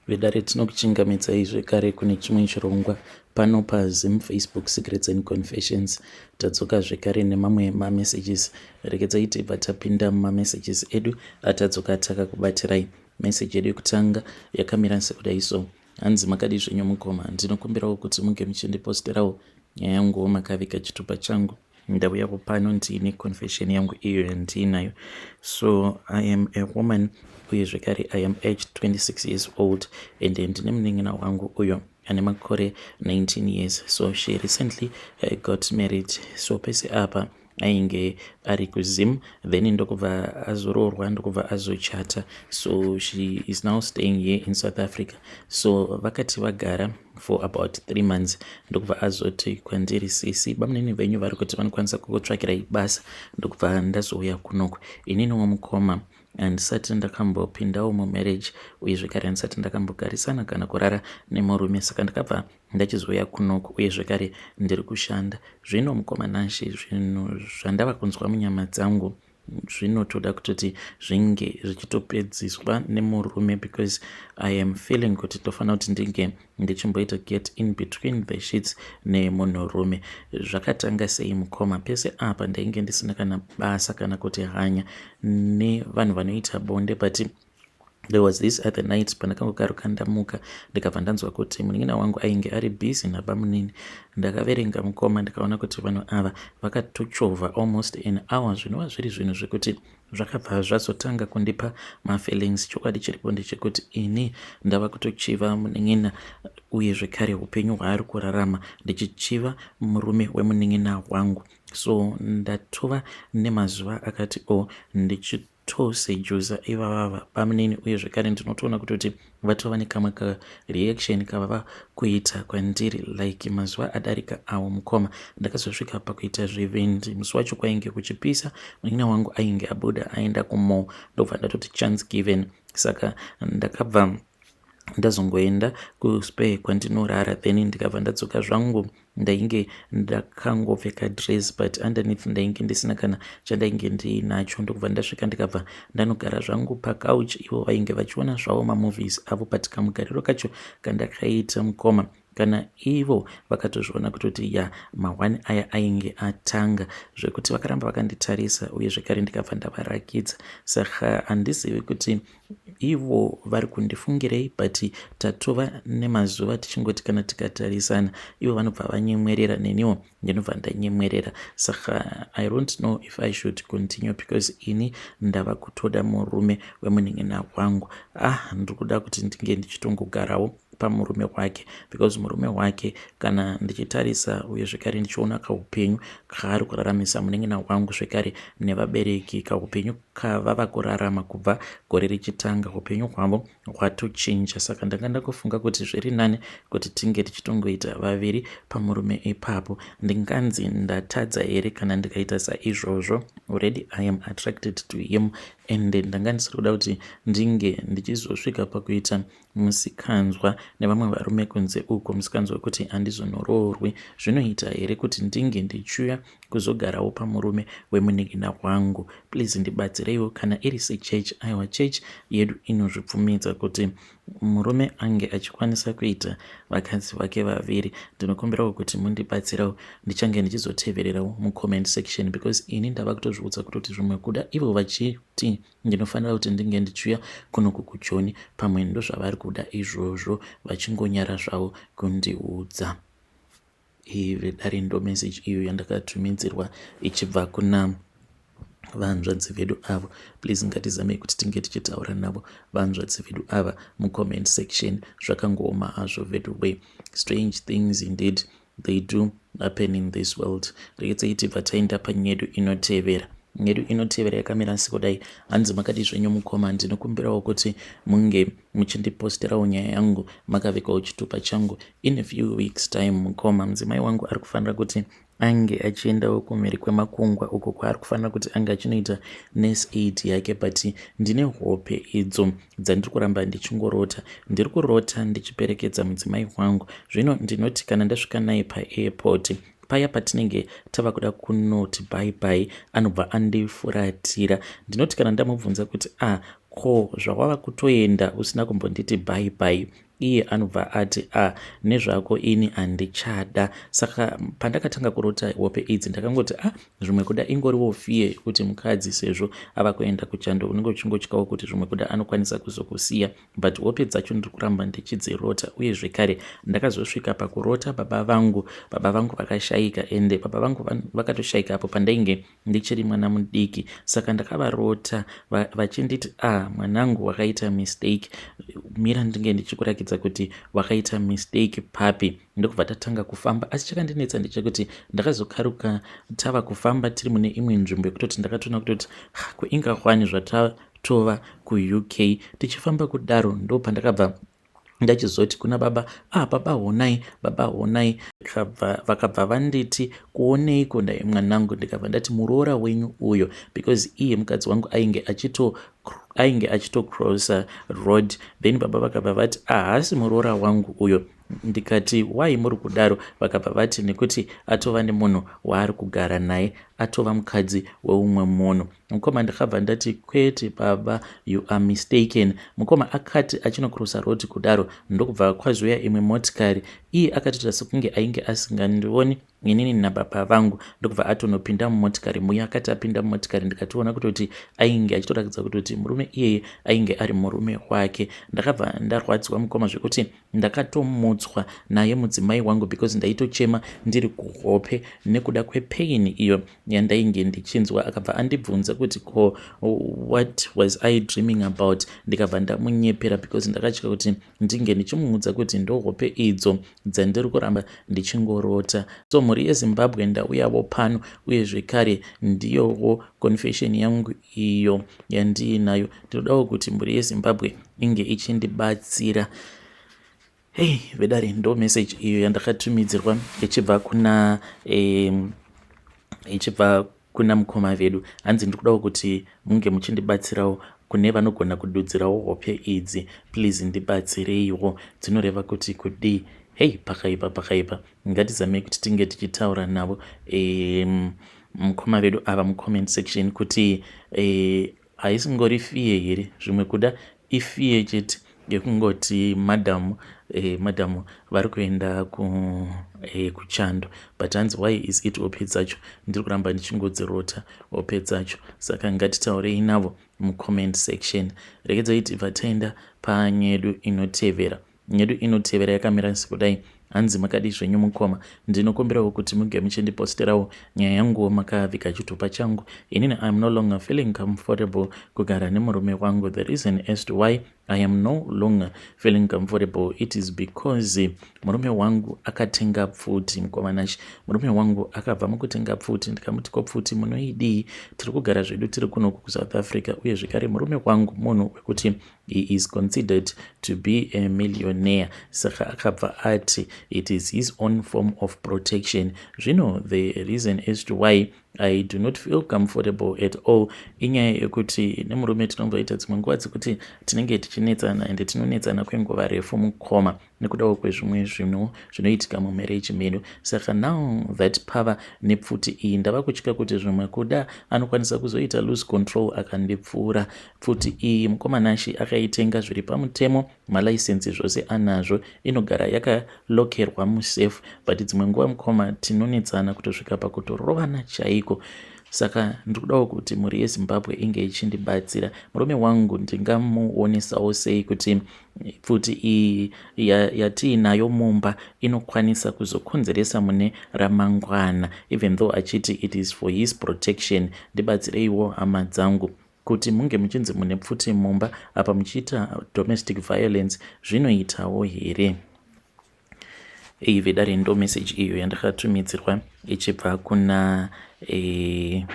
Vedare tinokuchingamidzai zvekare kune chimwe chirongwa pano paZim Facebook Secrets and Confessions. Tadzoka zvekare nemamwe mamessages. Regedzai tibva tapinda mumamessages edu atadzoka takakubatirai. Message yedu yekutanga yakamira sekudai so. Hanzi makadii zvenyu mukoma, ndinokumbirawo kuti munge muchindiposterawo nyaya yanguwo makaviga chitupa changu. Ndauyawo pano ndiine confession yangu iyo yandiinayo. So I am a woman uye zvekare I am aged 26 years old and ndine munin'ina wangu uyo ane makore 19 years. So she recently got married. So pese apa ainge ari kuZim, then ndokubva azoroorwa, ndokubva azochata. So she is now staying here in South Africa. So vakati vagara for about 3 months, ndokubva azoti kwandiri, "Sisi, bamunini venyu vari kuti vanokwanisa kukutsvakirai basa." Ndokubva ndazouya kunoku. Ininiwo mukoma, handisati ndakambopindawo mumarriage, uye zvekare handisati ndakambogarisana kana kurara nemurume. Saka ndakabva ndachizouya kunoku, uye zvekare ndiri kushanda. Zvino mukoma Nashe, zvinhu zvandava kunzwa munyama dzangu zvinotoda kutoti zvinge zvichitopedziswa nemurume, because I am feeling kuti tofanira kuti ndinge ndichimboita get in between the sheets nemunhurume. Zvakatanga sei mukoma? Pese apa ndainge ndisina kana basa kana kuti hanya nevanhu vanoita bonde, but there was this other night pandakangokaruka ndamuka, ndikabva ndanzwa kuti munin'ina wangu ainge ari busy nabamunini. Ndakaverenga mukoma, ndikaona kuti vanhu ava vakatochovha almost an hour, zvinova zviri zvinhu zvekuti zvakabva zvazotanga kundipa mafeelings. Chokwadi chiripo ndechekuti ini ndava kutochiva munin'ina, uye zvekare upenyu hwaari kurarama, ndichichiva murume wemunin'ina wangu. So ndatova nemazuva akati o ndichitosejuza ivavava bamunini, uye zvekare ndinotoona kutoti vatova nekamwe kareaction kavava kuita kwandiri. Like mazuva adarika awo mukoma, ndakazosvika pakuita zvivindi. Musi wacho kwainge kuchipisa, munin'ina wangu ainge abuda aenda kumall, ndobva ndatoti chance given. Saka ndakabva ndazongoenda kuspare kwandinorara, then ndikabva ndadzoka zvangu. Ndainge ndakangopfeka dress, but underneath ndainge ndisina kana chandainge ndiinacho. Ndokubva ndasvika, ndikabva ndanogara zvangu pacouch. Ivo vainge vachiona zvavo mamovies avo, but kamugariro kacho kandakaita mukoma, kana ivo vakatozviona kutoti ya, ma1 aya ainge atanga, zvekuti vakaramba vakanditarisa, uye zvekare ndikabva ndavarakidza. Saka handizivi kuti ivo vari kundifungirei, but tatova nemazuva tichingoti kana tikatarisana, ivo vanobva vanyemwerera, neniwo ndinobva ndanyemwerera. Saka I don't know if I should continue, because ini ndava kutoda murume wemunin'ina wangu. Ah, ndiri kuda kuti ndinge ndichitongogarawo pamurume wake, because murume wake kana ndichitarisa, uye zvekare ndichiona kaupenyu kaari kuraramisa munin'ina wangu zvekare nevabereki, kaupenyu kavava kurarama kubva gore richitanga, upenyu hwavo hwatochinja. Saka ndanga ndakufunga kuti zviri nani kuti tinge tichitongoita vaviri pamurume ipapo. Ndinganzi ndatadza here kana ndikaita saizvozvo? Already I am attracted to him, and ndanga ndisiri kuda kuti ndinge ndichizosvika pakuita musikanzwa nevamwe varume kunze uko, musikanzwa wekuti handizonoroorwi. Zvinoita here kuti ndinge ndichiuya kuzogarawo pamurume wemunin'ina wangu? Please ndibatsireiwo. Kana iri sechurch, aiwa, church yedu inozvibvumidza kuti murume ange achikwanisa kuita vakadzi vake vaviri. Ndinokumbirawo kuti mundibatsirawo. Ndichange ndichizotevererawo mucomment section, because ini ndava kutozviudza kutoti zvimwe kuda ivo vachiti ndinofanira kuti ndinge ndichiuya kunoku kuJoni, pamwe ndozvavari kuda izvozvo, vachingonyara zvavo kundiudza. Vedare, ndo message iyo yandakatumidzirwa ichibva kuna vanzvadzi vedu avo. Please ngatizamei kuti tinge tichitaura navo vanzvadzi vedu ava mucomment section. Zvakangooma hazvo vedu way. Strange things indeed, they do happen in this world. Regedzei tibva taenda panyedu inotevera. Nyedu inotevera yakamira sekudai. Hanzi, "Makadi zvenyu mukoma? Ndinokumbirawo kuti munge muchindiposterawo nyaya yangu makavikawo chitupa changu. In a few weeks time mukoma, mudzimai wangu ari kufanira kuti ange achiendawo kumhiri kwemakungwa uko kwaari kufanira kuti ange achinoita nurse aid yake, but ndine hope idzo dzandiri kuramba ndichingorota. Ndiri kurota ndichiperekedza mudzimai wangu. Zvino ndinoti kana ndasvika naye paairport paya, patinenge tava kuda kunoti bye bye, anobva andifuratira. Ndinoti kana ndamubvunza kuti, 'Ah, Ko zvawava kutoenda usina kumbonditi bye bye? Iye anobva ati, Ah, nezvako ini handichada. Saka pandakatanga kurota hope idzi ndakangoti, Ah, zvimwe kuda ingoriwo fear yekuti mukadzi sezvo ava kuenda kuchando unenge uchingotyawo kuti zvimwe kuda anokwanisa kuzokusiya. But hope dzacho ndiri kuramba ndichidzirota uye zvekare ndakazosvika pakurota baba vangu. Baba vangu vakashaika ende baba vangu vakatoshaika apo pandainge ndichiri mwana mudiki saka ndakavarota vachinditi ah mwanangu wakaita mistake mira ndinge ndichikurakidza kuti wakaita mistake papi ndokubva tatanga kufamba asi chakandinetsa ndechekuti ndakazokaruka tava kufamba tiri mune imwe nzvimbo yekutoti ndakatoona kutoti kuingahwani zvatatova kuUK tichifamba kudaro ndopandakabva ndachizoti kuna baba ah baba honai baba honai vakabva vanditi kuoneiko ndai mwanangu ndikabva ndati muroora wenyu uyo because iye mukadzi wangu ainge achito ainge achitocrossa road then baba vakabva vati ahasi ah, muroora wangu uyo ndikati why muri kudaro vakabva vati nekuti atova nemunhu waari kugara naye atova mukadzi weumwe munhu Mukoma ndakabva ndati kwete baba you are mistaken. Mukoma akati achinokrosa road kudaro ndokubva kwazouya imwe motikari. Iye akatoita sekunge ainge asingandioni inini nababa vangu ndokubva atonopinda mumotikari muya. Akati apinda mumotikari ndikatoona kutoti ainge achitoratidza kutoti murume iyeye ainge ari murume wake. Ndakabva ndarwadziwa mukoma zvekuti Ndakatomutswa naye mudzimai wangu because ndaitochema ndiri kuhope nekuda kwepain iyo yandainge ndichinzwa. Akabva andibvunza kuti ko what was I dreaming about ndikabva ndamunyepera because ndakatya kuti ndinge ndichimuudza kuti ndohope idzo dzandiri kuramba ndichingorota. So mhuri yeZimbabwe ndauyavo pano uye zvekare ndiyowo confession yangu iyo yandiinayo. Ndinodawo kuti mhuri yeZimbabwe inge ichindibatsira hei vedare ndo message iyo yandakatumidzirwa ichibva kuna ichibva kuna mukoma vedu hanzi ndiri kudawo kuti munge muchindibatsirawo kune vanogona kududzirawo hope idzi please ndibatsireiwo dzinoreva kuti kudii hei pakaipa pakaipa ngatizamei kuti tinge tichitaura navo mukoma vedu ava mucomment section kuti eh, Haisingori fear here zvimwe kuda ifear chete yekungoti madam eh, madam vari kuenda ku eh, kuchando but hanzi why is it hope dzacho ndiri kuramba ndichingodzirota hope dzacho saka ngatitaurei navo mucomment section regedzai tibva taenda panyedu inotevera Nyedu inotevera yakamira sekudai hanzi makadii zvenyu mukoma ndinokumbirawo kuti muge muchindiposterawo nyaya yanguwo makaviga chitupa changu inini iam no longer feeling comfortable kugara nemurume wangu the reason as to why i am no longer feeling comfortable it is because murume wangu akatenga pfuti mukoma Nashe murume wangu akabva mukutenga pfuti ndikamuti ko pfuti munoidii tiri kugara zvedu tiri kunoku kusouth africa uye zvekare murume wangu munhu wekuti He is considered to be a millionaire saka akabva ati it is his own form of protection. Zvino the reason as to why I do not feel comfortable at all inyaya yekuti nemurume tinomboita dzimwe nguva dzekuti tinenge tichinetsana ende tinonetsana kwenguva refu mukoma nekudawo kwezvimwe zvinhu zvinoitika mumarriage medu saka now that pava nepfuti iyi ndava kutya kuti zvimwe kuda anokwanisa kuzoita lose control akandipfuura pfuti iyi mukoma Nashy akaitenga zviri pamutemo malicense zvose anazvo inogara yakalokerwa musafe but dzimwe nguva mukoma tinonetsana kutosvika pakutorovana chaiko saka ndiri kudawo kuti mhuri yezimbabwe inge ichindibatsira murume wangu ndingamuonesawo sei kuti Pfuti iyi yatiinayo mumba inokwanisa kuzokonzeresa mune ramangwana even though achiti it is for his protection. Ndibatsireiwo hama dzangu. Kuti munge muchinzi mune pfuti mumba apa muchiita domestic violence zvinoitawo here? Iyi vedare ndo message iyo yandakatumidzirwa ichibva kuna eh,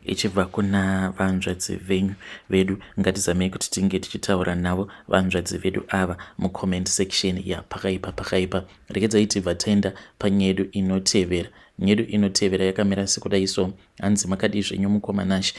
ichibva kuna vanzvadzi venyu vedu ngatizamei kuti tinge tichitaura navo vanzvadzi vedu ava mucomment section ya pakaipa pakaipa regedzai tibva taenda panyedu inotevera nyedu inotevera yakamira sekudai so hanzi makadii zvenyu mukoma Nash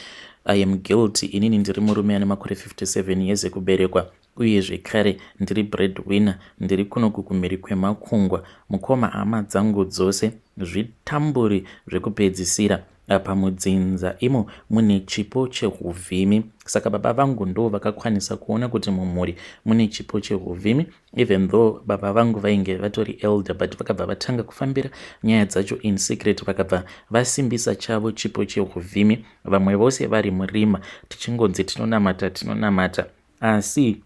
i am guilty inini ndiri murume ane makore 57 years ekuberekwa Uye zvekare ndiri bread winner ndiri kunoku kumhiri kwemakungwa mukoma hama dzangu dzose zvitamburi zvekupedzisira. Apa mudzinza imo mune chipo chehuvhimi. Saka baba vangu ndo vakakwanisa kuona kuti mumhuri mune chipo chehuvhimi, even though baba vangu vainge vatori elder, but vakabva vatanga kufambira nyaya dzacho in secret. Vakabva vasimbisa chavo chipo chehuvhimi, vamwe vose vari murima, tichingonzi tinonamata, tinonamata. Asi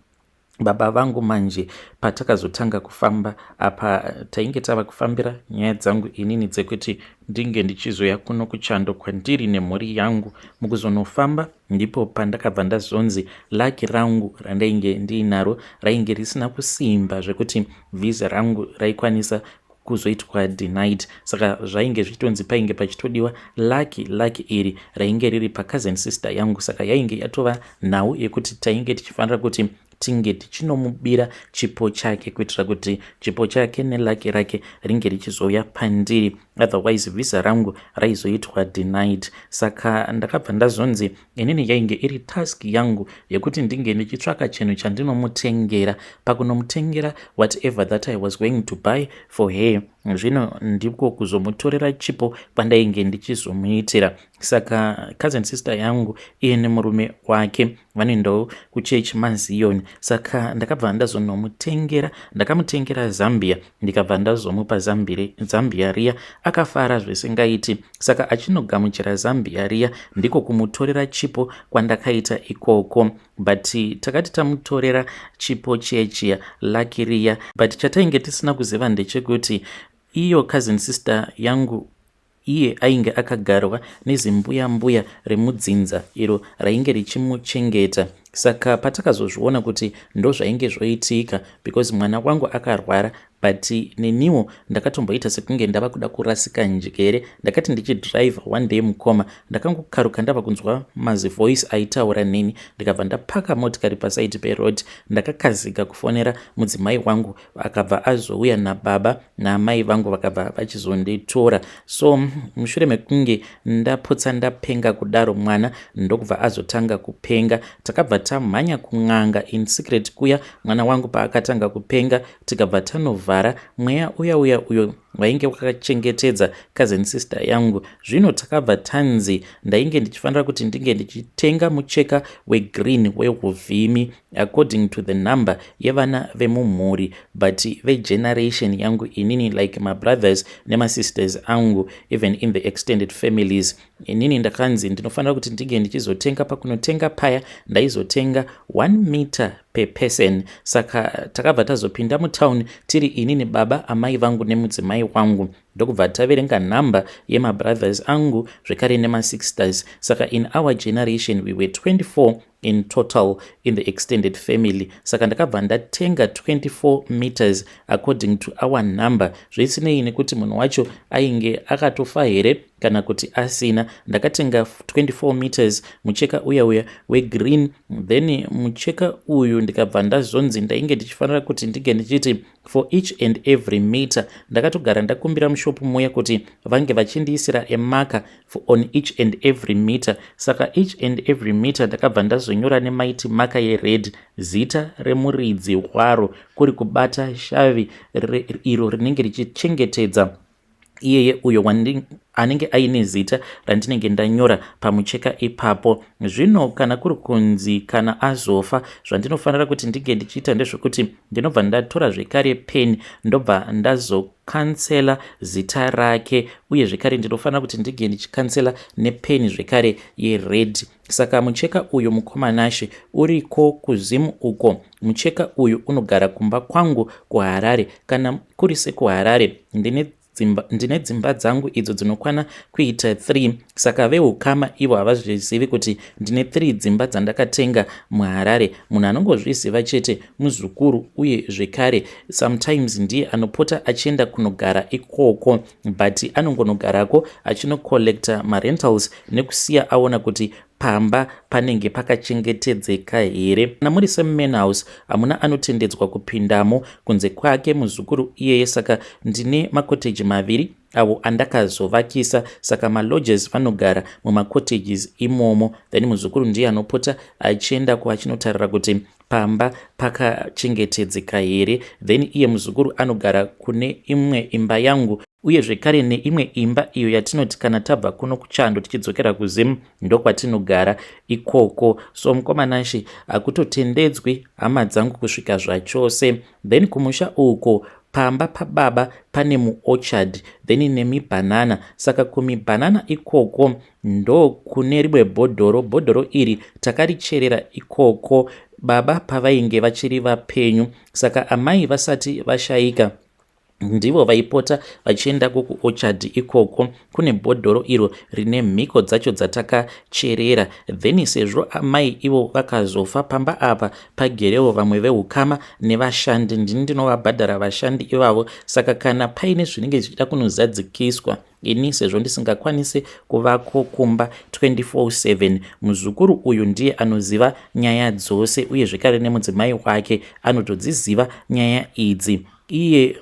baba vangu manje, patakazotanga kufamba apa, tainge tava kufambira nyaya dzangu inini dzekuti ndinge ndichizoya kuno kuchando kwandiri nemhuri yangu. Mukuzonofamba ndipo pandakabva ndazonzi lucky rangu randainge ndiinaro rainge risina kusimba zvekuti vhisa rangu raikwanisa kuzoitwa denied. Saka zvainge zvichitonzi painge pachitodiwa lucky. Lucky iri rainge riri pacousin sister yangu. Saka yainge yatova nhau yekuti tainge tichifanira kuti tinge tichinomubira chipo chake, kuitira kuti chipo chake nelucky rake ringe richizouya pandiri, otherwise vhisa rangu raizoitwa denied. Saka ndakabva ndazonzi inini yainge iri task yangu yekuti ndinge ndichitsvaka chinhu chandinomutengera. Pakunomutengera whatever that I was going to buy for her, zvino ndiko kuzomutorera chipo kwandainge ndichizomuitira. Saka cousin sister yangu iye nemurume wake vanoendawo kuchechi maZion. Saka ndakabva ndazonomutengera, ndakamutengera zambia, ndikabva ndazomupa zambia riya. Akafara zvisingaiti. Saka achinogamuchira zambia riya, ndiko kumutorera chipo kwandakaita ikoko. But takati tamutorera chipo chechiya, lucky riya, but chatainge tisina kuziva ndechekuti iyo cousin sister yangu iye ainge akagarwa nezimbuya mbuya remudzinza iro rainge richimuchengeta. Saka patakazozviona kuti ndozvainge zvoitika, because mwana wangu akarwara, but neniwo ndakatomboita sekunge ndava kuda kurasika njere. Ndakati ndichidhiraivha one day, mukoma, ndakangokaruka ndava kunzwa mazivoice aitaura neni. Ndikabva ndapaka motikari paside peroad. Ndakakazika kufonera mudzimai wangu, akabva azouya nababa naamai vangu, vakabva vachizonditora. So mushure mekunge ndapotsa ndapenga kudaro, mwana ndokubva azotanga kupenga. Takabva tamhanya kun'anga in secret kuya. Mwana wangu paakatanga kupenga, tikabva tanovhara mweya uya uya uyo wainge wakachengetedza cousin sister yangu. Zvino takabva tanzi ndainge ndichifanira kuti ndinge ndichitenga mucheka wegreen weuvhimi according to the number yevana vemumhuri, but vegeneration yangu inini, like mabrothers nemasisters angu, even in the extended families. Inini ndakanzi ndinofanira kuti ndinge ndichizotenga. Pakunotenga paya, ndaizotenga 1 meter per person. Saka takabva tazopinda mutown tiri inini, baba, amai vangu nemudzimai wangu, ndokubva taverenga nhamba yemabrothers angu zvekare nemasisters. Saka in our generation we were 24 in total in the extended family. Saka ndakabva ndatenga 24 meters according to our number, zvisinei nekuti munhu wacho ainge akatofa here kana kuti asina. Ndakatenga 24 meters mucheka uya uya wegreen. Then mucheka uyu ndikabva ndazonzi ndainge ndichifanira kuti ndinge ndichiti for each and every meter, ndakatogara ndakumbira mushopu muya kuti vange vachindiisira emarker on each and every meter. Saka each and every meter ndakabva ndazonyora nemighty marker yered zita remuridzi waro, kuri kubata shavi iro rinenge richichengetedza iyeye uyo anenge aine zita randinenge ndanyora pamucheka ipapo. Zvino kana kuri kunzi kana azofa, zvandinofanira kuti ndinge ndichiita ndezvekuti ndinobva ndatora zvekare pen, ndobva ndazocancela zita rake, uye zvekare ndinofanira kuti ndinge ndichicancela nepeni zvekare yered. Saka mucheka uyu, mukoma Nashe, uriko kuZimu uko. Mucheka uyu unogara kumba kwangu kuHarare. Kana kuri sekuHarare, ndine dzimba dzangu idzo dzinokwana kuita 3. Saka veukama ivo havazvizivi kuti ndine 3 dzimba dzandakatenga muHarare. Munhu anongozviziva chete muzukuru, uye zvekare sometimes ndiye anopota achienda kunogara ikoko, but anongonogarako achinocollecta marentals nekusiya aona kuti pamba panenge pakachengetedzeka here. Kana muri semumain house, hamuna anotendedzwa kupindamo kunze kwake muzukuru iyeye. Saka ndine macottages maviri avo andakazovakisa. Saka malodgers vanogara mumacottages imomo, then muzukuru ndiye anopota achiendako achinotarira kuti pamba pakachengetedzeka here. Then iye muzukuru anogara kune imwe imba yangu. Uye zvekare neimwe imba iyo yatinoti kana tabva kuno kuchando tichidzokera kuZim, ndokwatinogara ikoko. So mukoma Nashe, hakutotendedzwi hama dzangu kusvika zvachose. Then kumusha uko, pamba pababa pane muorchard, then nemibhanana. Saka kumibhanana ikoko ndo kune rimwe bhodhoro. Bhodhoro iri takaricherera ikoko baba pavainge vachiri vapenyu. Saka amai vasati vashayika, ndivo vaipota vachiendako kuorchard ikoko kune bhodhoro iro rine mhiko dzacho dzatakacherera. Then sezvo amai ivo vakazofa, pamba apa pagerewo vamwe veukama nevashandi. Ndini ndinovabhadhara vashandi ivavo. Saka kana paine zvinenge zvichida kunozadzikiswa, ini sezvo ndisingakwanisi kuvako kumba 24/7, muzukuru uyu ndiye anoziva nyaya dzose, uye zvekare nemudzimai wake anotodziziva nyaya idzi. Iye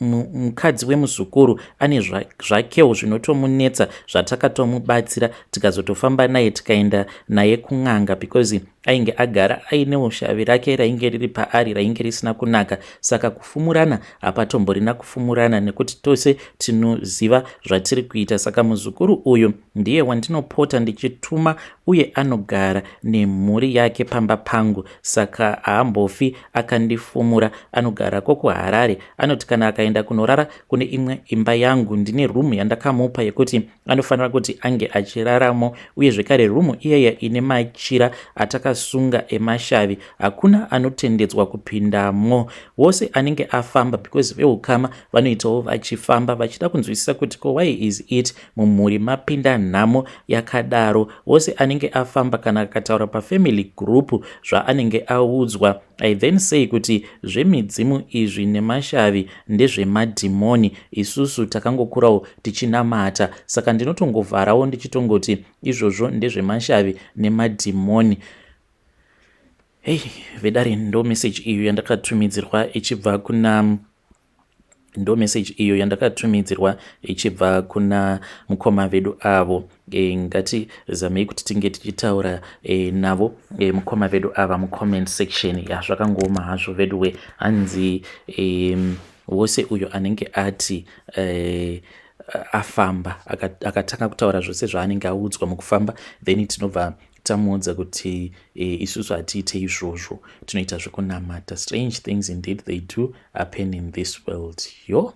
mukadzi wemuzukuru ane zvakewo zvinotomunetsa zvatakatomubatsira, tikazotofamba naye, tikaenda naye kun'anga, because ainge agara ainewo shavi rake rainge riri paari, rainge risina kunaka. Saka kufumurana hapatomborina kufumurana, nekuti tose tinoziva zvatiri kuita. Saka muzukuru uyu ndiye wandinopota ndichituma, uye anogara nemhuri yake pamba pangu, saka haambofi akandifumura. Anogarako kuHarare. Anoti kana akaenda kunorara kune imwe imba yangu, ndine rumu yandakamupa yekuti anofanira kuti ange achiraramo. Uye zvekare rumu iyaya ine machira atakasunga emashavi. Hakuna anotendedzwa kupindamo. Wose anenge afamba, because veukama vanoitawo vachifamba vachida kunzwisisa kuti ko why is it mumhuri mapinda nhamo yakadaro, wose anenge afamba kana akataura pafamily group zvaanenge audzwa, I then say kuti zvemidzimu izvi nemashavi ndezvemadhimoni. Isusu takangokurawo tichinamata, saka ndinotongovharawo ndichitongoti izvozvo ndezvemashavi nemadhimoni. Hei vedare, ndo message iyo yandakatumidzirwa ichibva kuna, ndo message iyo yandakatumidzirwa ichibva kuna mukoma vedu avo. Ngatizamei kuti tinge tichitaura navo mukoma vedu ava mucomment section. Ya, zvakangooma hazvo veduwe. Hanzi wose uyo anenge ati afamba, akatanga kutaura zvose zvaanenge audzwa mukufamba, then tinobva tamuudza kuti isusu hatiite izvozvo, tinoita zvekunamata. Strange things indeed, they do happen in this world. Yo.